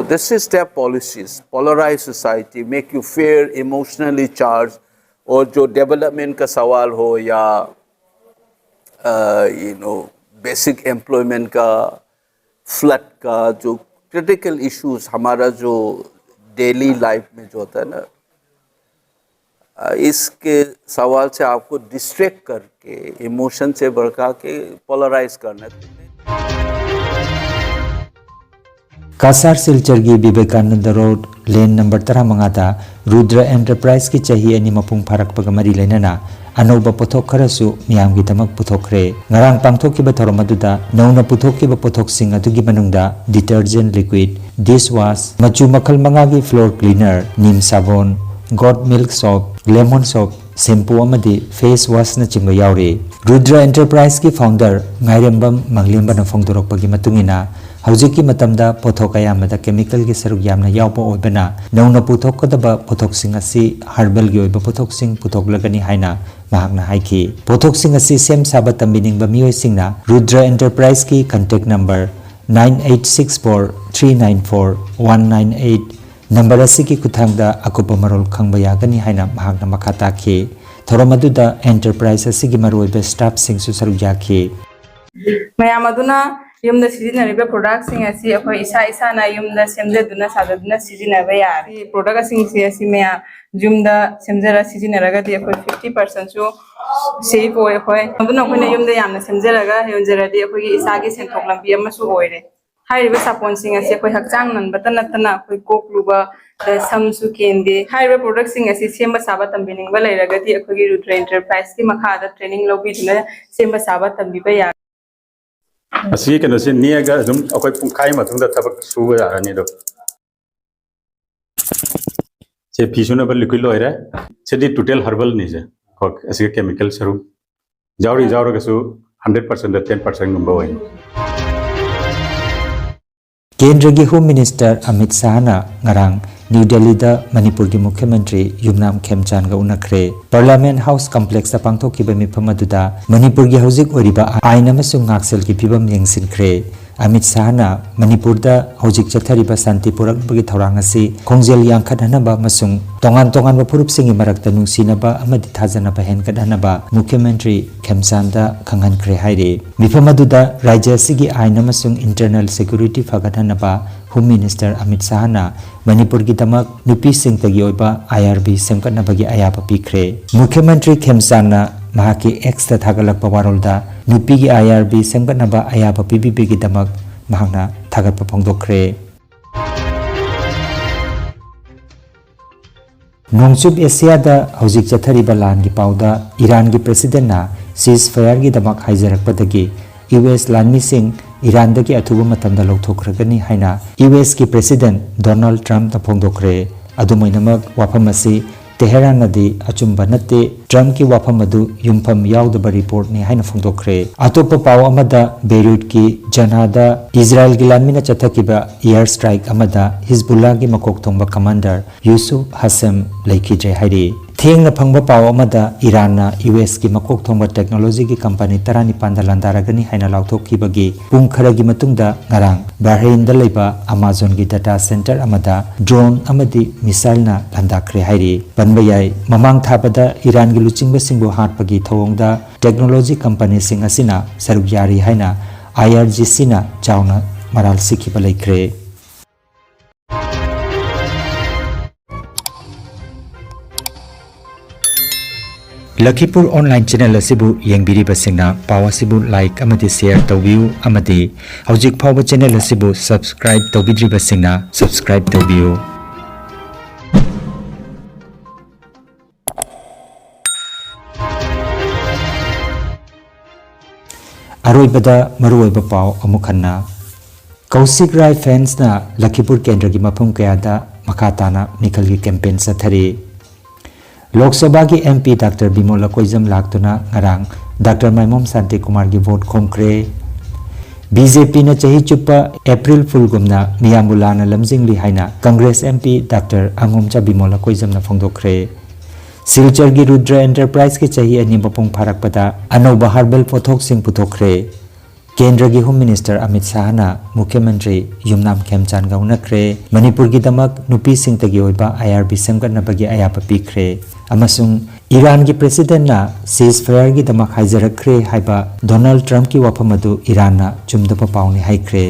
This is their policies, polarize society, make you fear, emotionally charged, और जो डेवलपमेंट का सवाल हो या यू नो बेसिक एम्प्लॉयमेंट का, फ्लड का, जो क्रिटिकल इश्यूज हमारा जो डेली लाइफ में जो होता है ना, अ, इसके सवाल से आपको डिस्ट्रैक्ट करके, इमोशन से भड़का के पोलराइज करना। ꯀꯁꯥꯔ ꯁꯤꯜꯆꯔꯒꯤ ꯕꯤꯕꯦꯀꯥꯅꯟꯗ ꯔꯣꯗ, ꯂꯦꯟ ꯅꯝꯕꯔ ꯇꯔꯥꯃꯉꯥꯗ ꯔꯨꯗ꯭ꯔ ꯑꯦꯟꯇꯔꯄ꯭ꯔꯥꯏꯖꯀꯤ ꯆꯍꯤ ꯑꯅꯤ ꯃꯄꯨꯡ ꯐꯥꯔꯛꯄꯒ ꯃꯔꯤ ꯂꯩꯅꯅ ꯑꯅꯧꯕ ꯄꯣꯠꯊꯣꯛ ꯈꯔꯁꯨ ꯃꯤꯌꯥꯝꯒꯤꯗꯃꯛ ꯄꯨꯊꯣꯛꯈ꯭ꯔꯦ꯫ ꯉꯔꯥꯡ ꯄꯥꯡꯊꯣꯛꯈꯤꯕ ꯊꯧꯔꯝ ꯑꯗꯨꯗ ꯅꯧꯅ ꯄꯨꯊꯣꯛꯈꯤꯕ ꯄꯣꯠꯊꯣꯛꯁꯤꯡ ꯑꯗꯨꯒꯤ ꯃꯅꯨꯡꯗ ꯗꯤꯇꯔꯖꯦꯟ ꯂꯤꯀ꯭ꯋꯤꯗ, ꯗꯤꯁ ꯋꯥꯁ, ꯃꯆꯨ ꯃꯈꯜ ꯃꯉꯥꯒꯤ ꯐ꯭ꯂꯣꯔ ꯀ꯭ꯂꯤꯅꯔ, ꯅꯤꯝ ꯁꯥꯕꯣꯟ, goat milk soap, lemon soap, shampoo ꯑꯃꯗꯤ ꯐꯦꯁ ꯋꯥꯁꯅꯆꯤꯡꯕ ꯌꯥꯎꯔꯤ꯫ ꯔꯨꯗ꯭ꯔ ꯑꯦꯟꯇꯔꯄ꯭ꯔꯥꯏꯖꯀꯤ ꯐꯥꯎꯟꯗꯔ ꯉꯥꯏꯔꯦꯝꯕꯝ ꯃꯪꯂꯦꯝꯕꯅ ꯐꯣꯡꯗꯣꯔꯛꯄꯒꯤ ꯃꯇꯨꯡ ꯏꯟꯅ, ꯍꯧꯖꯤꯛꯀꯤ ꯃꯇꯝꯗ ꯄꯣꯠꯊꯣꯛ ꯑꯌꯥꯝꯕꯗ ꯀꯦꯃꯤꯀꯦꯜꯒꯤ ꯁꯔꯨꯛ ꯌꯥꯝꯅ ꯌꯥꯎꯕ ꯑꯣꯏꯕꯅ, ꯅꯧꯅ ꯄꯨꯊꯣꯛꯀꯗꯕ ꯄꯣꯠꯊꯣꯛꯁꯤꯡ ꯑꯁꯤ ꯍꯔꯕꯦꯜꯒꯤ ꯑꯣꯏꯕ ꯄꯣꯠꯊꯣꯛꯁꯤꯡ ꯄꯨꯊꯣꯛꯂꯒꯅꯤ ꯍꯥꯏꯅ ꯃꯍꯥꯛꯅ ꯍꯥꯏꯈꯤ꯫ ꯄꯣꯠꯊꯣꯛꯁꯤꯡ ꯑꯁꯤ ꯁꯦꯝ ꯁꯥꯕ ꯇꯝꯕꯤꯅꯤꯡꯕ ꯃꯤꯑꯣꯏꯁꯤꯡꯅ ꯔꯨꯗ꯭ꯔ ꯑꯦꯟꯇꯔꯄ꯭ꯔꯥꯏꯖꯀꯤ contact number nine eight six four three nine four one nine eight number ꯑꯁꯤꯒꯤ ꯈꯨꯠꯊꯥꯡꯗ ꯑꯀꯨꯞꯄ ꯃꯔꯣꯜ ꯈꯪꯕ ꯌꯥꯒꯅꯤ ꯍꯥꯏꯅ ꯃꯍꯥꯛꯅ ꯃꯈꯥ ꯇꯥꯈꯤ꯫ ꯊꯧꯔꯝ ꯑꯗꯨꯗ ꯑꯦꯟꯇꯔꯄ꯭ꯔꯥꯏꯖ ꯑꯁꯤꯒꯤ ꯃꯔꯨꯑꯣꯏꯕ ꯁ꯭ꯇꯥꯐꯁꯤꯡꯁꯨ ꯁꯔꯨꯛ ꯌꯥꯈꯤ꯫ ꯃꯌꯥꯝ ꯑꯗꯨꯅ ꯌꯨꯝꯗ ꯁꯤꯖꯤꯟꯅꯔꯤꯕ ꯄ꯭ꯔꯣꯗꯛꯁꯤꯡ ꯑꯁꯤ ꯑꯩꯈꯣꯏ ꯏꯁꯥ ꯏꯁꯥꯅ ꯌꯨꯝꯗ ꯁꯦꯝꯖꯗꯨꯅ ꯁꯥꯖꯗꯨꯅ ꯁꯤꯖꯤꯟꯅꯕ ꯌꯥꯔꯦ꯫ ꯄ꯭ꯔꯣꯗꯛꯁꯤꯡꯁꯦ ꯑꯁꯤ ꯃꯌꯥꯝ ꯌꯨꯝꯗ ꯁꯦꯝꯖꯔ ꯁꯤꯖꯤꯟꯅꯔꯒꯗꯤ ꯑꯩꯈꯣꯏ fifty percentꯁꯨ ꯁꯦꯐ ꯑꯣꯏ꯫ ꯑꯩꯈꯣꯏ ꯑꯗꯨꯅ ꯑꯩꯈꯣꯏꯅ ꯌꯨꯝꯗ ꯌꯥꯝꯅ ꯁꯦꯝꯖꯔꯒ ꯌꯣꯟꯖꯔꯗꯤ ꯑꯩꯈꯣꯏꯒꯤ ꯏꯁꯥꯒꯤ ꯁꯦꯟꯊꯣꯛ ꯂꯝꯕꯤ ꯑꯃꯁꯨ ꯑꯣꯏꯔꯦ꯫ ꯍꯥꯏꯔꯤꯕ ꯁꯥꯄꯣꯟꯁꯤꯡ ꯑꯁꯤ ꯑꯩꯈꯣꯏ ꯍꯛꯆꯥꯡ ꯅꯟꯕꯇ ꯅꯠꯇꯅ ꯑꯩꯈꯣꯏ ꯀꯣꯛ ꯂꯨꯕꯗ ꯁꯝꯁꯨ ꯀꯦꯟꯗꯦ꯫ ꯍꯥꯏꯔꯤꯕ ꯄ꯭ꯔꯣꯗꯛꯁꯤꯡ ꯑꯁꯤ ꯁꯦꯝꯕ ꯁꯥꯕ ꯇꯝꯕꯤꯅꯤꯡꯕ ꯂꯩꯔꯒꯗꯤ ꯑꯩꯈꯣꯏꯒꯤ ꯔꯨꯗ꯭ꯔ ꯑꯦꯟꯇꯔꯄ꯭ꯔꯥꯏꯖꯀꯤ ꯃꯈꯥꯗ ꯇ꯭ꯔꯦꯅꯤꯡ ꯂꯧꯕꯤꯗꯨꯅ ꯁꯦꯝꯕ ꯁꯥꯕ ꯇꯝꯕꯤꯕ ꯌꯥꯒꯅꯤ꯫ ꯑꯁꯤꯒꯤ ꯀꯩꯅꯣꯁꯦ ꯅꯦꯛꯑꯒ ꯑꯗꯨꯝ ꯑꯩꯈꯣꯏ ꯄꯨꯡꯈꯥꯏ ꯃꯇꯨꯡꯗ ꯊꯕꯛ ꯁꯨꯕ ꯌꯥꯔꯅꯤ꯫ ꯑꯗꯣ ꯁꯦ ꯐꯤ ꯁꯨꯅꯕ ꯂꯤꯀ꯭ꯋꯤꯗ ꯂꯣꯏꯔꯦ꯫ ꯁꯤꯗꯤ ꯇꯣꯇꯦꯜ ꯍꯔꯕꯦꯜꯅꯤꯁꯦ꯫ ꯍꯣꯏ, ꯑꯁꯤꯒ ꯀꯦꯃꯤꯀꯦꯜ ꯁꯔꯨꯛ ꯌꯥꯎꯔꯤ, ꯌꯥꯎꯔꯒꯁꯨ ꯍꯟꯗ꯭ꯔꯦꯠ ꯄꯥꯔꯁꯦꯟꯗ ꯇꯦꯟ ꯄꯥꯔꯁꯦꯟꯒꯨꯝꯕ ꯑꯣꯏꯅꯤ꯫ ꯀꯦꯟꯗ꯭ꯔꯒꯤ ꯍꯣꯝ ꯃꯤꯅꯤꯁꯇꯔ ꯑꯃꯤꯠ ꯁꯥꯍꯅ ꯉꯔꯥꯡ ꯅ꯭ꯌꯨ ꯗꯦꯜꯂꯤꯗ ꯃꯅꯤꯄꯨꯔꯒꯤ ꯃꯨꯈ꯭ꯌ ꯃꯟꯇ꯭ꯔꯤ ꯌꯨꯝꯅꯥꯝ ꯈꯦꯝꯆꯥꯟꯒ ꯎꯅꯈ꯭ꯔꯦ꯫ ꯄꯥꯔꯂꯤꯌꯥꯃꯦꯟ ꯍꯥꯎꯁ ꯀꯝꯄ꯭ꯂꯦꯛꯁꯇ ꯄꯥꯡꯊꯣꯛꯈꯤꯕ ꯃꯤꯐꯝ ꯑꯗꯨꯗ ꯃꯅꯤꯄꯨꯔꯒꯤ ꯍꯧꯖꯤꯛ ꯑꯣꯏꯔꯤꯕ ꯑꯥꯏꯟ ꯑꯃꯁꯨꯡ ꯉꯥꯛꯁꯦꯜꯒꯤ ꯐꯤꯕꯝ ꯌꯦꯡꯁꯤꯟꯈ꯭ꯔꯦ꯫ ꯑꯃꯤꯠ ꯁꯥꯍꯅ ꯃꯅꯤꯄꯨꯔꯗ ꯍꯧꯖꯤꯛ ꯆꯠꯊꯔꯤꯕ ꯁꯥꯟꯇꯤ ꯄꯨꯔꯛꯅꯕꯒꯤ ꯊꯧꯔꯥꯡ ꯑꯁꯤ ꯈꯣꯡꯖꯦꯜ ꯌꯥꯡꯈꯠꯍꯟꯅꯕ ꯑꯃꯁꯨꯡ ꯇꯣꯉꯥꯟ ꯇꯣꯉꯥꯟꯕ ꯐꯨꯔꯨꯞꯁꯤꯡꯒꯤ ꯃꯔꯛꯇ ꯅꯨꯡꯁꯤꯅꯕ ꯑꯃꯗꯤ ꯊꯥꯖꯅꯕ ꯍꯦꯟꯒꯠꯍꯟꯅꯕ ꯃꯨꯈ꯭ꯌ ꯃꯟꯇ꯭ꯔꯤ ꯈꯦꯝꯆꯥꯟꯗ ꯈꯪꯍꯟꯈ꯭ꯔꯦ ꯍꯥꯏꯔꯤ꯫ ꯃꯤꯐꯝ ꯑꯗꯨꯗ ꯔꯥꯖ꯭ꯌ ꯑꯁꯤꯒꯤ ꯑꯥꯏꯟ ꯑꯃꯁꯨꯡ ꯏꯟꯇꯔꯅꯦꯜ ꯁꯦꯀ꯭ꯌꯨꯔꯤꯇꯤ ꯐꯒꯠꯍꯟꯅꯕ ꯍꯣꯝ ꯃꯤꯅꯤꯁꯇꯔ ꯑꯃꯤꯠ ꯁꯥꯍꯅ ꯃꯅꯤꯄꯨꯔꯒꯤꯗꯃꯛ ꯅꯨꯄꯤꯁꯤꯡꯇꯒꯤ ꯑꯣꯏꯕ IRB ꯁꯦꯝꯒꯠꯅꯕꯒꯤ ꯑꯌꯥꯕ ꯄꯤꯈ꯭ꯔꯦ꯫ ꯃꯨꯈ꯭ꯌ ꯃꯟꯇ꯭ꯔꯤ ꯈꯦꯝꯆꯥꯟꯅ ꯃꯍꯥꯛꯀꯤ Xꯇ ꯊꯥꯒꯠꯂꯛꯄ ꯋꯥꯔꯣꯜꯗ ꯅꯨꯄꯤꯒꯤ IRB ꯁꯦꯝꯒꯠꯅꯕ ꯑꯌꯥꯕ ꯄꯤꯕꯤꯕꯒꯤꯗꯃꯛ ꯃꯍꯥꯛꯅ ꯊꯥꯒꯠꯄ ꯐꯣꯡꯗꯣꯛꯈ꯭ꯔꯦ꯫ ꯅꯣꯡꯆꯨꯞ ꯑꯦꯁꯤꯌꯥꯗ ꯍꯧꯖꯤꯛ ꯆꯠꯊꯔꯤꯕ ꯂꯥꯟꯒꯤ ꯄꯥꯎꯗ ꯏꯔꯥꯟꯒꯤ ꯄ꯭ꯔꯦꯁꯤꯗꯦꯟꯠꯅ ceasefire ꯒꯤꯗꯃꯛ ꯍꯥꯏꯖꯔꯛꯄꯗꯒꯤ US ꯂꯥꯟꯃꯤꯁꯤꯡ ꯏꯔꯥꯟꯗꯒꯤ ꯑꯊꯨꯕ ꯃꯇꯝꯗ ꯂꯧꯊꯣꯛꯈ꯭ꯔꯒꯅꯤ ꯍꯥꯏꯅ US ꯀꯤ ꯄ꯭ꯔꯦꯁꯤꯗꯦꯟꯠ ꯗꯣꯅꯥꯜꯗ ꯇ꯭ꯔꯝꯞꯅ ꯐꯣꯡꯗꯣꯛꯈ꯭ꯔꯦ꯫ ꯑꯗꯨꯝ ꯑꯣꯏꯅꯃꯛ, ꯋꯥꯐꯝ ꯑꯁꯤ ꯇꯦꯍꯔꯥꯟꯅꯗꯤ ꯑꯆꯨꯝꯕ ꯅꯠꯇꯦ, ꯇ꯭ꯔꯝꯞꯀꯤ ꯋꯥꯐꯝ ꯑꯗꯨ ꯌꯨꯝꯐꯝ ꯌꯥꯎꯗꯕ ꯔꯤꯄꯣꯔꯠꯅꯤ ꯍꯥꯏꯅ ꯐꯣꯡꯗꯣꯛꯈ꯭ꯔꯦ꯫ ꯑꯇꯣꯞꯄ ꯄꯥꯎ ꯑꯃꯗ, ꯕꯦꯔꯨꯠꯀꯤ ꯖꯅꯥꯗ ꯏꯖꯔꯥꯏꯜꯒꯤ ꯂꯥꯟꯃꯤꯅ ꯆꯠꯊꯈꯤꯕ ꯏꯌꯥꯔ ꯁ꯭ꯇ꯭ꯔꯥꯏꯛ ꯑꯃꯗ ꯍꯤꯖꯕꯨꯜꯂꯥꯒꯤ ꯃꯀꯣꯛ ꯊꯣꯡꯕ ꯀꯃꯥꯟꯗꯔ ꯌꯨꯁꯨꯐ ꯍꯁꯦꯝ ꯂꯩꯈꯤꯗ꯭ꯔꯦ ꯍꯥꯏꯔꯤ꯫ ꯊꯦꯡꯅ ꯐꯪꯕ ꯄꯥꯎ ꯑꯃꯗ, ꯏꯔꯥꯟꯅ ꯌꯨ ꯑꯦꯁꯀꯤ ꯃꯀꯣꯛ ꯊꯣꯡꯕ ꯇꯦꯛꯅꯣꯂꯣꯖꯤꯒꯤ ꯀꯝꯄꯅꯤ ꯇꯔꯥꯅꯤꯄꯥꯟꯗ ꯂꯥꯟꯗꯥꯔꯒꯅꯤ ꯍꯥꯏꯅ ꯂꯥꯎꯊꯣꯛꯈꯤꯕꯒꯤ ꯄꯨꯡ ꯈꯔꯒꯤ ꯃꯇꯨꯡꯗ, ꯉꯔꯥꯡ ꯕꯍꯔꯦꯟꯗ ꯂꯩꯕ ꯑꯃꯥꯖꯣꯟꯒꯤ ꯗꯇꯥ ꯁꯦꯟꯇꯔ ꯑꯃꯗ ꯗ꯭ꯔꯣꯟ ꯑꯃꯗꯤ ꯃꯤꯁꯥꯏꯜꯅ ꯂꯥꯟꯗꯥꯈ꯭ꯔꯦ ꯍꯥꯏꯔꯤ꯫ ꯄꯟꯕ ꯌꯥꯏ, ꯃꯃꯥꯡ ꯊꯥꯕꯗ ꯏꯔꯥꯟꯒꯤ ꯂꯨꯆꯤꯡꯕꯁꯤꯡꯕꯨ ꯍꯥꯠꯄꯒꯤ ꯊꯧꯑꯣꯡꯗ ꯇꯦꯛꯅꯣꯂꯣꯖꯤ ꯀꯝꯄꯅꯤꯁꯤꯡ ꯑꯁꯤꯅ ꯁꯔꯨꯛ ꯌꯥꯔꯤ ꯍꯥꯏꯅ ꯑꯥꯏ ꯑꯥꯔ ꯖꯤ ꯁꯤꯅ ꯆꯥꯎꯅ ꯃꯔꯥꯜ ꯁꯤꯈꯤꯕ ꯂꯩꯈ꯭ꯔꯦ꯫ ꯂꯈꯤꯄꯨꯔ ꯑꯣꯟꯂꯥꯏꯟ ꯆꯦꯅꯦꯜ ꯑꯁꯤꯕꯨ ꯌꯦꯡꯕꯤꯔꯤꯕꯁꯤꯡꯅ ꯄꯥꯎ ꯑꯁꯤꯕꯨ ꯂꯥꯏꯛ ꯑꯃꯗꯤ ꯁꯦꯌꯔ ꯇꯧꯕꯤꯌꯨ, ꯑꯃꯗꯤ ꯍꯧꯖꯤꯛ ꯐꯥꯎꯕ ꯆꯦꯅꯦꯜ ꯑꯁꯤꯕꯨ ꯁꯕꯁꯀ꯭ꯔꯥꯏꯕ ꯇꯧꯕꯤꯗ꯭ꯔꯤꯕꯁꯤꯡꯅ ꯁꯕꯁꯀ꯭ꯔꯥꯏꯕ ꯇꯧꯕꯤꯌꯨ꯫ ꯑꯔꯣꯏꯕꯗ ꯃꯔꯨꯑꯣꯏꯕ ꯄꯥꯎ ꯑꯃꯨꯛ ꯍꯟꯅ꯫ ꯀꯧꯁꯤꯛ ꯔꯥꯏ ꯐꯦꯟꯁꯅ ꯂꯈꯤꯄꯨꯔ ꯀꯦꯟꯗ꯭ꯔꯒꯤ ꯃꯐꯝ ꯀꯌꯥꯗ ꯃꯈꯥ ꯇꯥꯅ ꯃꯤꯈꯜꯒꯤ ꯀꯦꯝꯄꯦꯟ ꯆꯠꯊꯔꯤ꯫ ꯂꯣꯛ ꯁꯚꯥꯒꯤ ꯑꯦꯝ ꯄꯤ ꯗꯥꯛꯇꯔ ꯕꯤꯃꯣꯂ ꯀꯣꯏꯖꯝ ꯂꯥꯛꯇꯨꯅ ꯉꯔꯥꯡ ꯗꯥꯛꯇꯔ ꯃꯥꯏꯃꯣꯝ ꯁꯥꯟꯇꯤꯀꯨꯃꯥꯔꯒꯤ ꯚꯣꯠ ꯈꯣꯝꯈ꯭ꯔꯦ꯫ ꯕꯤ ꯖꯦ ꯄꯤꯅ ꯆꯍꯤ ꯆꯨꯞꯄ ꯑꯦꯄ꯭ꯔꯤꯜ ꯐꯨꯜꯒꯨꯝꯅ ꯃꯤꯌꯥꯝꯕꯨ ꯂꯥꯟꯅ ꯂꯝꯖꯤꯡꯂꯤ ꯍꯥꯏꯅ Congress M P doctor ꯑꯉꯣꯝꯆꯥ Bimol ꯀꯣꯏꯖꯝꯅ ꯐꯣꯡꯗꯣꯛꯈ꯭ꯔꯦ꯫ ꯁꯤꯜꯆꯔꯒꯤ Rudra ꯑꯦꯟꯇꯔꯄ꯭ꯔꯥꯏꯖꯀꯤ ꯆꯍꯤ ꯑꯅꯤ ꯃꯄꯨꯡ ꯐꯥꯔꯛꯄꯗ ꯑꯅꯧꯕ ꯍꯔꯕꯦꯜ ꯄꯣꯠꯊꯣꯛꯁꯤꯡ ꯄꯨꯊꯣꯛꯈ꯭ꯔꯦ꯫ ꯀꯦꯟꯗ꯭ꯔꯒꯤ ꯍꯣꯝ ꯃꯤꯅꯤꯁꯇꯔ ꯑꯃꯤꯠ ꯁꯥꯍꯅ ꯃꯨꯈ꯭ꯌ ꯃꯟꯇ꯭ꯔꯤ ꯌꯨꯝꯅꯥꯝ ꯈꯦꯝꯆꯥꯟꯒ ꯎꯅꯈ꯭ꯔꯦ꯫ ꯃꯅꯤꯄꯨꯔꯒꯤꯗꯃꯛ ꯅꯨꯄꯤꯁꯤꯡꯇꯒꯤ ꯑꯣꯏꯕ ꯑꯥꯏ ꯑꯥꯔ ꯕꯤ ꯁꯦꯝꯒꯠꯅꯕꯒꯤ ꯑꯌꯥꯕ ꯄꯤꯈ꯭ꯔꯦ꯫ ꯑꯃꯁꯨꯡ ꯏꯔꯥꯟꯒꯤ ꯄ꯭ꯔꯦꯁꯤꯗꯦꯟꯠꯅ ꯁꯤꯖꯐꯥꯌꯔꯒꯤꯗꯃꯛ ꯍꯥꯏꯖꯔꯛꯈ꯭ꯔꯦ ꯍꯥꯏꯕ ꯗꯣꯅꯥꯜꯗ ꯇ꯭ꯔꯝꯞꯀꯤ ꯋꯥꯐꯝ ꯑꯗꯨ ꯏꯔꯥꯟꯅ ꯆꯨꯝꯗꯕ ꯄꯥꯎꯅꯤ ꯍꯥꯏꯈ꯭ꯔꯦ꯫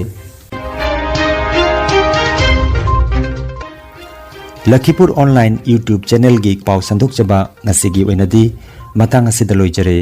ꯂꯈꯤꯄꯨꯔ ꯑꯣꯟꯂꯥꯏꯟ YouTube ꯆꯦꯅꯦꯜꯒꯤ ꯄꯥꯎ ꯁꯟꯗꯣꯛꯆꯕ ꯉꯁꯤꯒꯤ ꯑꯣꯏꯅꯗꯤ ꯃꯇꯥꯡ ꯑꯁꯤꯗ ꯂꯣꯏꯖꯔꯦ꯫